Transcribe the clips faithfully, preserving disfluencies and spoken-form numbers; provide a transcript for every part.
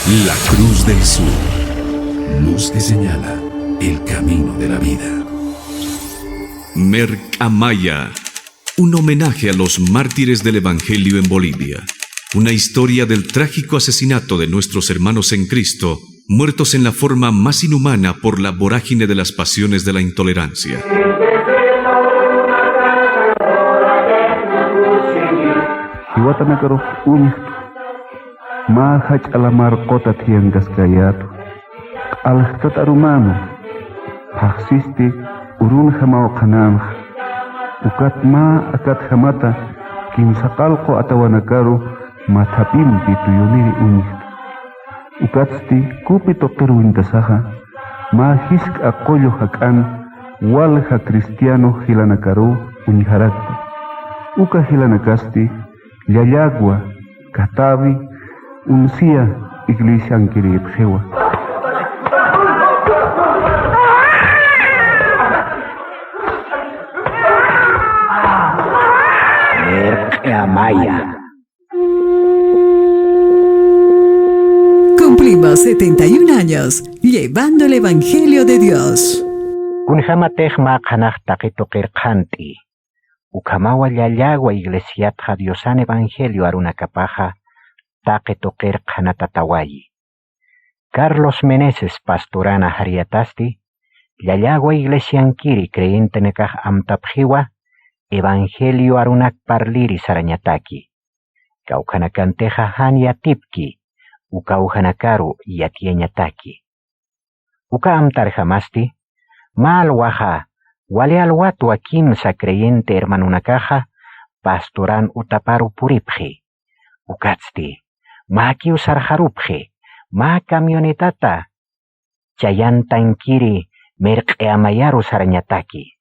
La Cruz del Sur, luz que señala el camino de la vida. Merk'amaya, un homenaje a los mártires del Evangelio en Bolivia. Una historia del trágico asesinato de nuestros hermanos en Cristo, muertos en la forma más inhumana por la vorágine de las pasiones de la intolerancia. Jiwatanakarux uñjt'u, mä jach'a lamar quta thiyankaskayätwa. Q'aljtat arumänwa, phaxsisti urunjamaw qhanänxa. Ukat mä akatjamata kimsa qallqu atawanakaru mathapimpi tuyuniri uñjta. Ukatsti kupi tuqir uñtasaxa, mä jisk'a qullu jak'an walja cristiano jilanakaruw uñjarakta. Uka jilanakasti Llallagua, Catavi, Uncia iglesiankirïpxiwa. Merq'i Amaya. Cumplimos setenta y un años llevando el Evangelio de Dios. Kunjamatix mä qhanax taqi tuqir qhant'i, ukhamawa Llallagua iglesiatxa Diosan evangelio arunakapaxa taqi tuqir qhanatatawayi. Carlos Meneses pastorana jariyatasti, Llallagua iglesiankiri creyentenakax amtapxiwa evangelio arunak parliri sarañataki. Kawkhanakantixa jan yatipki, uka ujanakaru yatiyañataki. Uka amtarjamasti, mä alwaxa, wali alwatwa kimsa creyente hermanonakaxa, pastoran utaparu puripxi. Ukatsti, mäkiw sarxarupxi, mä camionetata, chayantankiri Merq'i Amayaru sarañataki.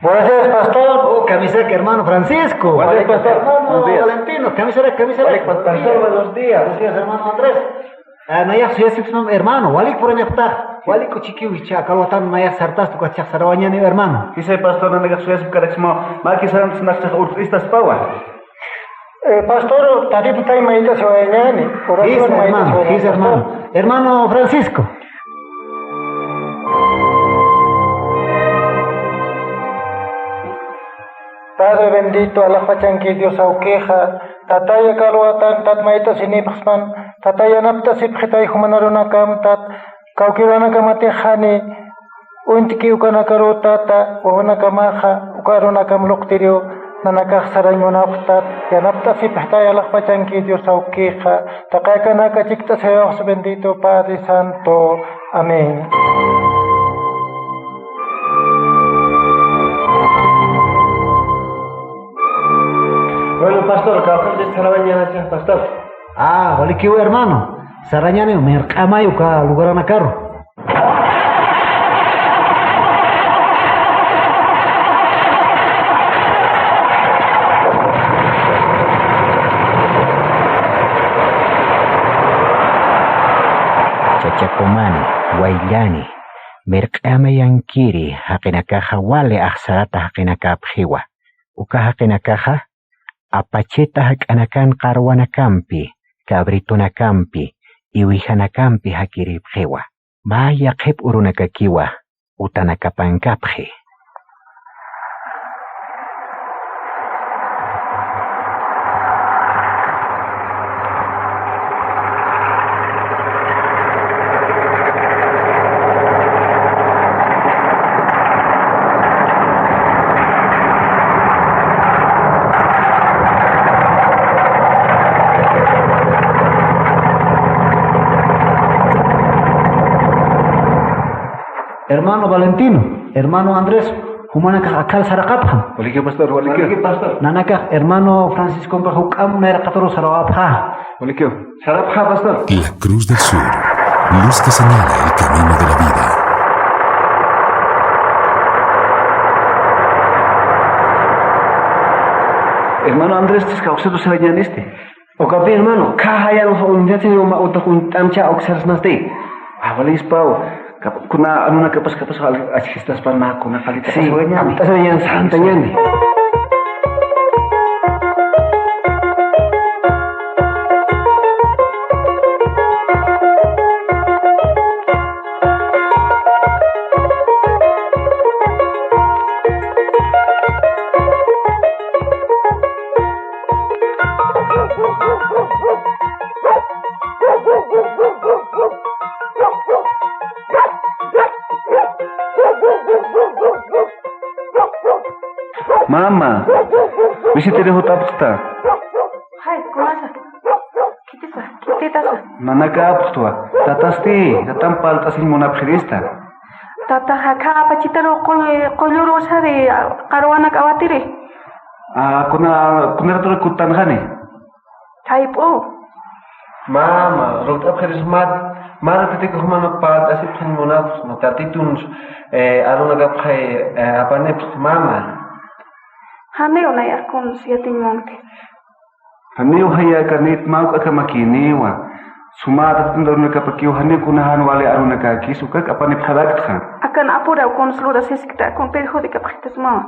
Buenos días, pastor. Oh, kamisak hermano Francisco. Buenos días, pastor. Hermano Valentino, kamisarak, kamisarak. Buenos días. Buenos días, hermano Andrés. Ah, nayax suyasipxsmam hermano, walik puraniqtax, walik k'uchikiw jichha aka alwatan nayax sartasta, ukat jichhax sarawañäniw hermano. Jisa pastor, nanakax suyasipkaraksmaw, mäki sarantas naxchax urq'istaspawa. Eh, pastor, tatitutay mayt'asiwayañäni. Oración mayt'asiwayañäni. Jisa hermano. Hermano Francisco. Padre bendito, alaxpachanki Dios awkixa, tataya aka alwatantat mayt'asinipxsman, tataya yanapt'asipxitay juman arunakamtat, kawkïr arunakamatix jani uñt'ki ukanakaru tata, wawanakamaxa, uka arunakam luqtiriw, nanakax sarañ munapxtat, yanapt'asipxitay alaxpachanki Dios awkixa, taqi akanak achikt'asipxi bendito Padre Santo. Amén. Bueno, pastor, kawkhanti sarawañäni, pastor. Ah, walikiw hermano. Sarañäniw, Merq'i Amay uka lugaranakaru. Chachakumani, wayllani, Merq'i Amayankiri jaqinakaxa wali axsarata jaqinakäpxiwa. Uka jaqinakaxa apachita jak'anakan qarwanakampi, cabritonakampi, iwijanakampi jakirïpxiwa. Mä yaqhip urunakakiwa utanakapankapxi. Hermano Valentino, hermano Andrés, jumanakax akhar saraqapxam. Walikiw, pastor, walikiw. Nanakax hermano Francisconkax juk'amp nayraqataru sarawapxä. Walikiw. Sarapxä, pastor. La Cruz del Sur, luz que señala el camino de la vida. Hermano Andrés, tis kawksaru sarañänisti. Ukapi, hermano, khaxayan uñt'asin uma utaq uñt'amcha awksarsnasti. Awalispaw, kuna arunakapas kapas achkhistaspan mä kuna qallita. Sí, amtasarañan santañani. Mama, visitiri jutapxta. Jay, kunasa. Khitisa, khititasa. Nanakapxtwa. Tatasti, tatam palt'asiñ munapxirista. Tata, jakha apachitaru qull-, qulluru usari, qarwanak awatiri. Ah, kuna, kuna ratura kuttanxani. Jayp'u. Mama, rukt'apxirismat, mä ratitikuxman palt'asipxiñ munapxsma, tatitun, eh, arunakapxay, eh, apanipxi, mama. Janiw nayax kuns yatiñ munti. Janiw jaya, kanit mä juk'akamakiniwa. Suma tatitun arunakapakiw, janiw kuna jan wali arunakäkis, ukak apanipxaraktxa. Akan apuraw kuns lurasiskta, kun perjudicapxitasmawa.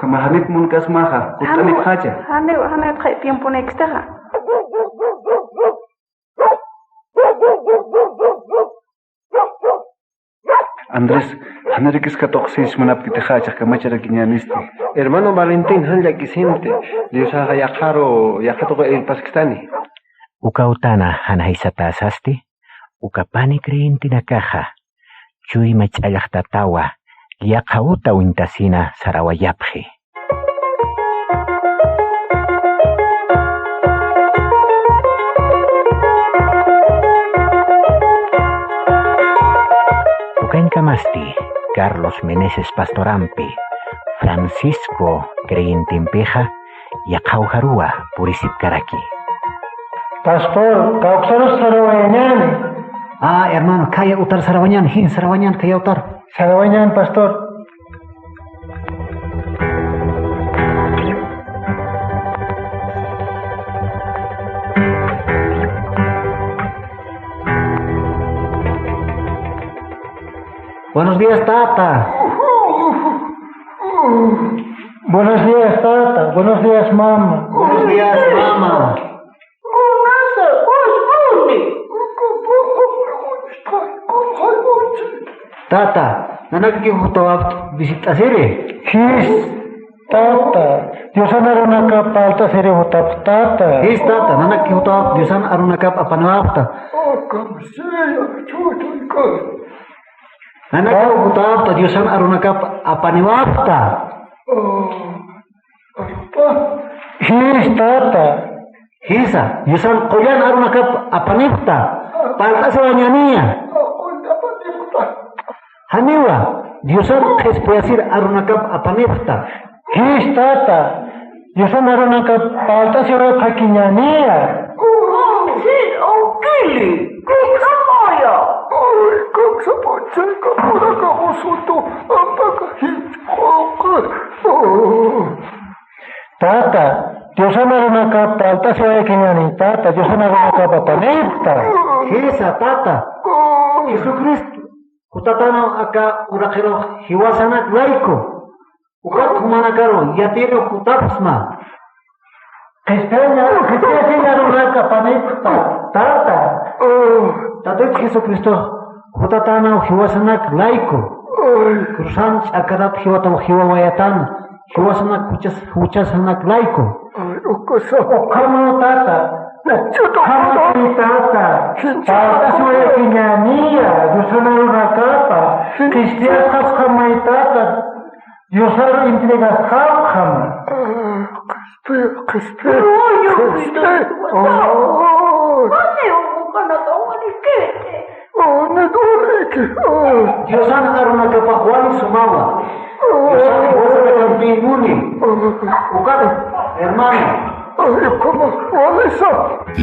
Kama janit munkasmaxa, kut'anipxacha. Janiw, janiw, janiw tiemponïkstaxa. Andrés, janirakis katuqsïs munapkitixa, jichhax kamacharakiñänisti. Hermano Valentín, jan llakisimti. Diosaxa yaqharu, yaqha tuqi irpaskistani. Uka utana jan aysatäsasti, uka pani creyentenakaxa, chuyma ch'allxtatawa, yaqha uta uñtasina sarawayapxi. Ukañkamasti, Carlos Meneses pastorampi, Francisco creyentempixa, yaqha ujaruwa purisipkaraki. Pastor, kawksarus sarawayañäni. Ah, hermano, khaya utar sarawañän, jin sarawañän khaya utar. Sarawañän, pastor. Buenos días, tata. Buenos días, tata. Buenos días, mama. Buenos días, mama. Kunasa, kunsa, kunsa. Tata, nanakakiw jutawapxta visit'asiri. Jis, tata. Diosan arunakap palt'asiri jutapxta, tata. Jis, tata, nanakakiw jutawapxta Diosan arunakap apaniwapxta. Nanakakiw jutawapxta Diosan arunakap apaniwapxta. Jis, tata. Jisa, Diosan qullan arunakap apanipxta. Palt'asiwañäniya. Janiwa, Diosan qhispiyasir arunakap apanipxta. Jis, tata. Diosan arunakap palt'asiwayapxakiñäniya. Jis, awkili, kuksamaya. Ay, kuksamaya, chayka puraka usutu, ampaka jich, quqi. Tata, Diosan arunakap palt'asiwayakiñäni, tata, Diosan arunakap apanipxta. Jisa, tata. Jesucristo, jutatanaw aka uraqirux jiwasanak layku. Ukat jumanakaru yatiyirux jutapxsma. Qhispiyaña, qhispiyasiñ arunakap apanipxta, tata. Tata Jesucristo, jutatanaw jiwasanak layku. Cruzan ch'akarap jiwataw jiwawayatan, jiwasanak juchas, juchasanak layku. Ay, ukasa. Ukhamaw, tata. Ukhamay, tata. Palt'asiway kiñaniya, Diosan arunakapa. Qhispiyasxapxamay, tata. Diosaru entregasxapxam. Qhispiya, qhispiya. Qhispiya. Diosan arunakapa wali sumawa. Diosan jiwasanakampi muni. Ukat, hermano.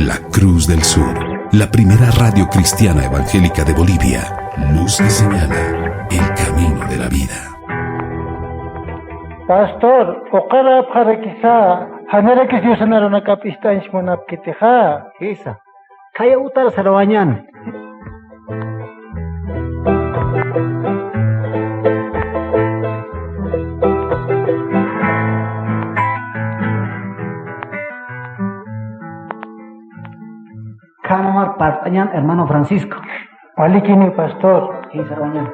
La Cruz del Sur, la primera radio cristiana evangélica de Bolivia. Luz que señala el camino de la vida. Pastor, uqarapxarakisa, janirakis Diosan arunakap ist'añs munapkitixa. Jisa. Khaya utar sarawañän. Khänamar parlt'añän, hermano Francisco. Walikini, pastor. Jisa, sarawañän.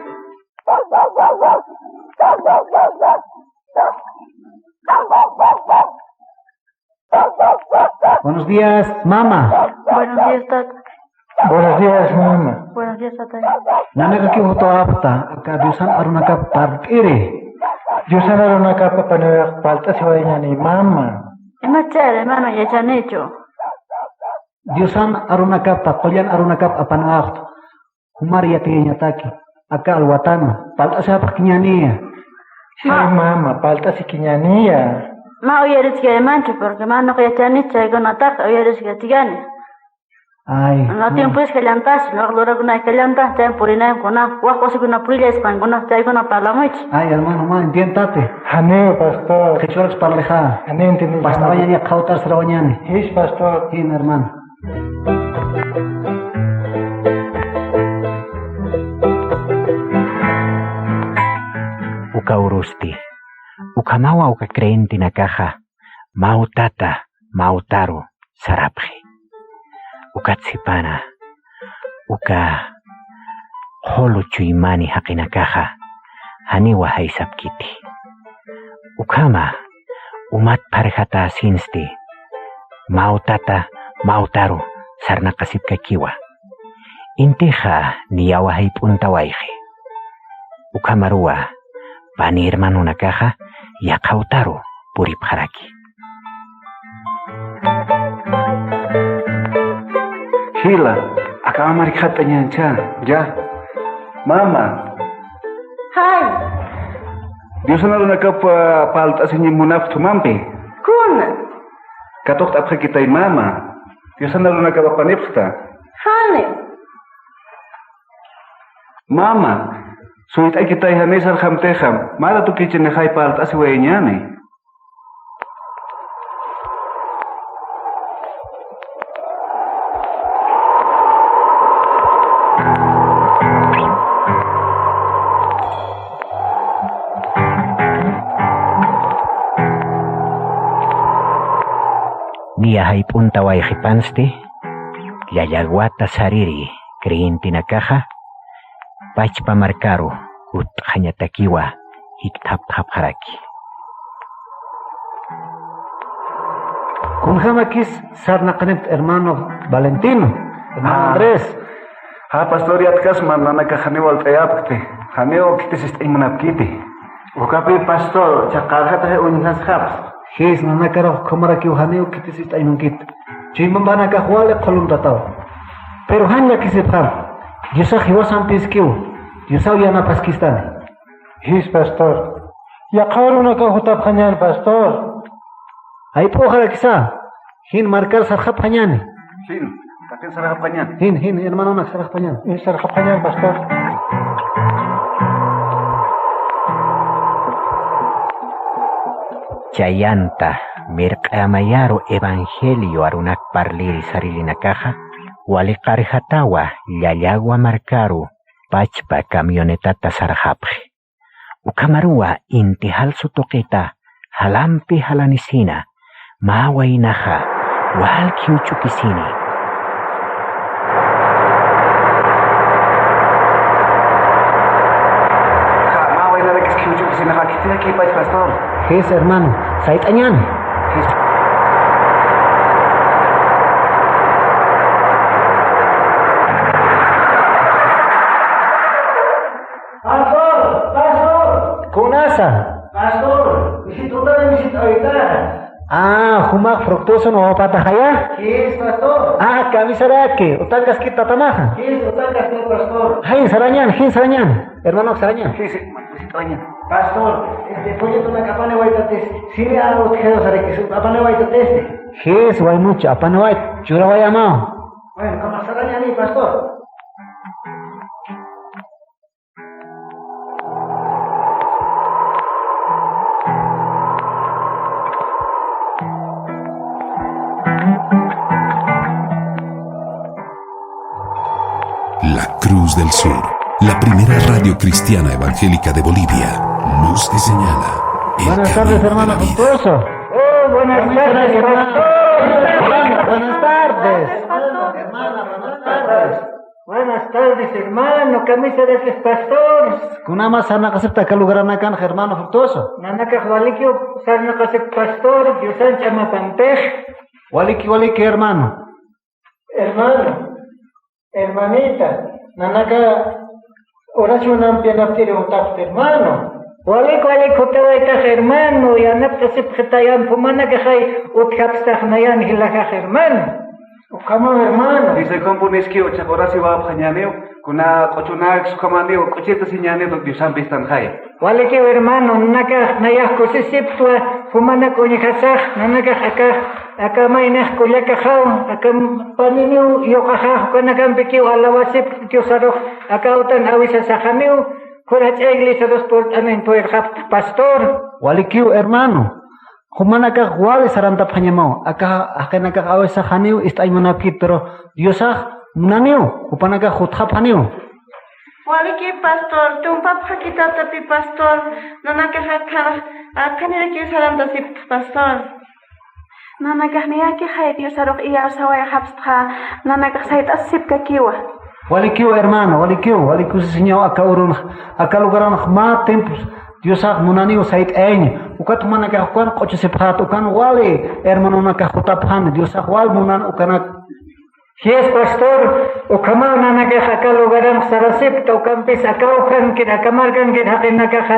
Buenos días, mama. Buenos días, tata. Buenos días, mama. Buenos días, tata. Nanakakiw jutawapxta, aka Diosan arunakap parlt'iri. Diosan arunakap apaniwayxta parlt'asiwayañäni, mama. Imachari, mana yachanichu. Diosan arunakapa, qullan arunakap apaniwayxta. Jumar yatiyañataki, aka alwatanwa, parlt'asipxakiñäniya. Ay, mama, parlt'asikiñäniya. Mä uyarichkaymanchu, porque mä nuqa yachanichu chaykunataqa, uyarichkachkani. Ay, no tiempo es que llantas, no lura kuna que llantas, chay purinaym kuna, waq wasikuna purilla ispan kuna, chaykuna parlamuychi. Ay, hermano, mä entientate. Janiw, pastor. Qhichwarakis parlixa. Janiw entiendes. Pastor, hermano. Wañani, qhawtar sarawañani. Jis, pastor. Jin, hermano. Uka urusti, ukhamawa uka creyentenakaxa, mawtata, mawtaru sarapxi. Ukat sipana, uka qhulu chuymani jaqinakaxa, janiwa jaysapkiti. Ukhama umat pharjatäsinsti, mawtata mawtaru sarnaqasipkakiwa. Intixa niyawa jayp'untawayxi. Ukhamaruwa pani hermanonakaxa yaqhawtaru puripxaraki. Jila, aka mamarikxat'añäncha, ya. Mama. Jay. Diosan arunakap parlt'asiñ munapxta jumampi. Kuna. Katuqt'apxakitay, mama. Diosan arunakap apanipxta. Jani. Mama, suyt'akitay, jani sarxamtixa, mä ratukichix nixay parlt'asiwayañäni. Niya jayp'untawayxipansti, llallagwata sariri creyentenakaxa, pachpa markaru jut'xañatakiwa jikthapxapxaraki. Kunjamakis sarnaqanipxta hermano Valentino, hermano Andrés. Ja, pastor, yatkas mä nanakax janiw walt'ayapkti, janiw khitis ist'añ munapkiti. Ukapi pastor, chaqarjatax uñjasxapxi. Jis, nanakarux ukhamarakiw janiw khitis ist'añ munkiti. Chuymanpanakax wali qhulumtataw. Pero jan llakisipxam. Diosax jiwasampiskiw. Diosaw yanapaskistani. Jis, pastor. Yaqha urunakaw jutapxañän, pastor. Jayp'uxarakisa. Jin markar sarxapxañäni. Jin, kaqin sarxapxañän. Jin, jin, hermanonak sarxapxañän. Jin, sarxapxañän, pastor. Chayanta, mirq'amayaru evangelio arunak parliri saririnakaxa, wali qarjatawa llallagwa markaru pachpa camionetata sarxapxi. Ukhamaruwa inti jalsu tuqita jalampi jalanisina, mä waynaxa walki uch'ukisini. Mä waynarakis khiw uch'ukisinaxa, khitinakipach, pastor. Jis, hermano, sayt'añäni. Jis. Pastor, pastor. Kunasa. Pastor, visitutari visitawita. Ah, jumax fructuoso no pataxaya. Jis, pastor. Ah, kamisaraki, utankaskit tatamaxa. Jis, utankaskit, pastor. Jin sarañän, jin sarañän. Hermano sarañän. Jis, visitawañän. Pastor, este, folletonaka apaniwaytatis. Sini a utjero sarakis, apaniwaytatis. Jis, waynucha, apaniwayt, churawayamaw. Bueno, kama sarañäni, pastor. La Cruz del Sur, la primera radio cristiana evangélica de Bolivia. Luz que señala el camino de la vida. Buenas tardes, hermano Fructuoso. Oh, buenas tardes, pastor. Buenas tardes. Hermana, buenas tardes. Buenas tardes. Hermano, kamisaraki pastor. Kunama sarnaqasipta aka lugaranakanxa, hermano Fructuoso? Nanakax walikiw sarnaqasip pastor, Diosan ch'amapampix. Waliki, waliki, hermano. Hermano, hermanita, nanaka oracionampi yanapt'iri jutapxta, hermano. Walik, walik jutawaytax, hermano, yanapt'asipxitayam, jumanakaxay utjapstax nayan jilajax, hermano. Ukhamaw, hermano. Dice, componiskiw, chaq orasiwapxañaniw, kuna q'uchunak sukhamaniw, q'uchita siñaniw, Diosampistanxay. Walikiw, hermano, nanakax nayax kusisiptwa, jumanak uñjasax, nanakax aka, aka maynax kullakaxaw, aka paniniw yuqaxax, ukanakampikiw alawasip Diosarux, aka utan awisasaxaniw, jurach'a iglesiarus purt'anin puyirxapta, pastor. Walikiw, hermano. Jumanakax wali sarantapxañamaw, aka jaqinakax awisaxaniw ist'añ munapkit, pero Diosax munaniw, jupanakax jutxapxaniw. Waliki, pastor, tumpapxakitatapi, pastor, nanakax akhan, akhanirakiw sarantasipta, pastor. Nanakax niyakixay Diosarux iyawsawayxapxta, nanakax sayt'asipkakiwa. Walikiw, hermano, walikiw, walikiw sisiñaw, aka urunx, aka lugaranx mä tiempos Diosax munaniw sayt'ayaña, ukat jumanakax ukan q'uchusipxät, ukan wali hermanonakax jutapxani, Diosax wal munan ukanak. Jis pastor, ukhamaw nanakax aka lugaranx sarasipkta, ukampis aka ukankir, aka markankir jaqinakaxa,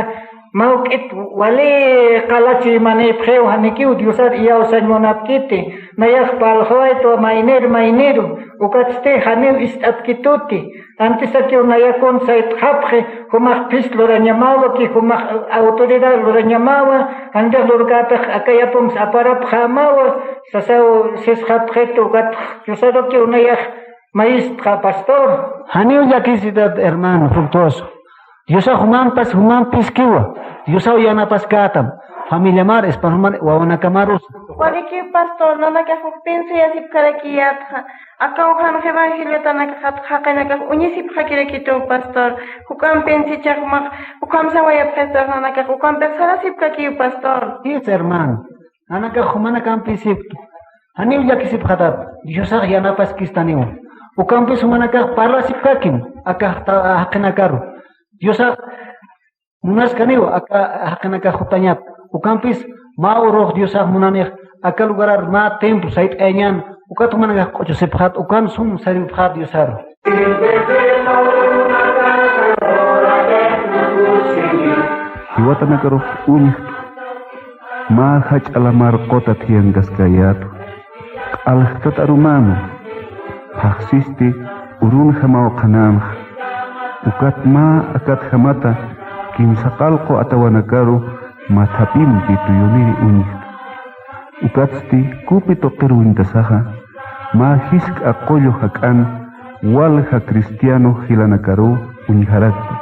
mawk'it wali qala chuymanïpxiw, janikiw Diosar iyawsañ munapkiti, nayax parlxawaytwa maynir mayniru, ukatsti janiw ist'apkituti, antisakiw nayakun sayt'xapxi, jumax phis lurañamawa, ki jumax autoridad lurañamawa, jantix lurkäpix aka yapumsa aparapxämawa, sasaw sisxapxit, ukat Diosarukiw nayax mayistxa, pastor. Janiw llakisitat, hermano Fructuoso. Diosax jumampas, jumampiskiwa. Diosaw yanapaskätam. Familiamar, esposamar, wawanakamarus. Waliki, pastor, nanakax uk piensayasipkarakiyätxa. Aka ukanx evangeliotanakaxat jaqinakax uñisipxakirakituw, pastor. Ukampinsï chaqmax, ukham sawayapxitwa nanakax, ukampix sarasipkakiw, pastor. Yes, hermano. Nanakax jumanakampisiptu. Janiw llakisipxatat, Diosax yanapaskistaniw. Ukampis jumanakax parlasipkakim, aka jaqinakaru. Diosax munaskaniw, aka jaqinakax jutañap. Ukampis mä urux Diosax munanix, aka lugarar mä templo sayt'ayañan, ukat jumanakax q'uchusipxat, ukan sum saripxat Diosaru. Jiwatanakarux uñjtwa. Mä jach'a lamar quta thiyankaskayätwa. Q'aljtat arumänu. Phaxsisti urunjamaw qhanänxa. Ukat mä akatjamata kimsa qallqu atawanakaru mathapimpi tuyuniri uñjta. Ukatsti kupi tuqir uñtasaxa, mä jisk'a qullu jak'an walja cristiano jilanakaruw uñjarakta.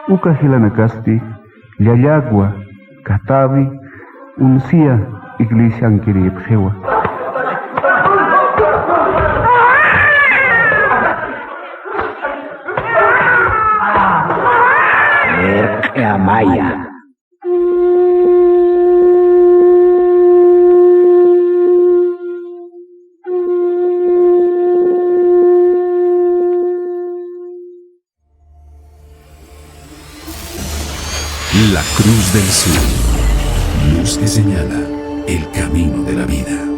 Uka jilanakasti Llallagua, Catavi, Uncia iglesiankirïpxiwa. Irqi Amaya. La Cruz del Sur, luz que señala el camino de la vida.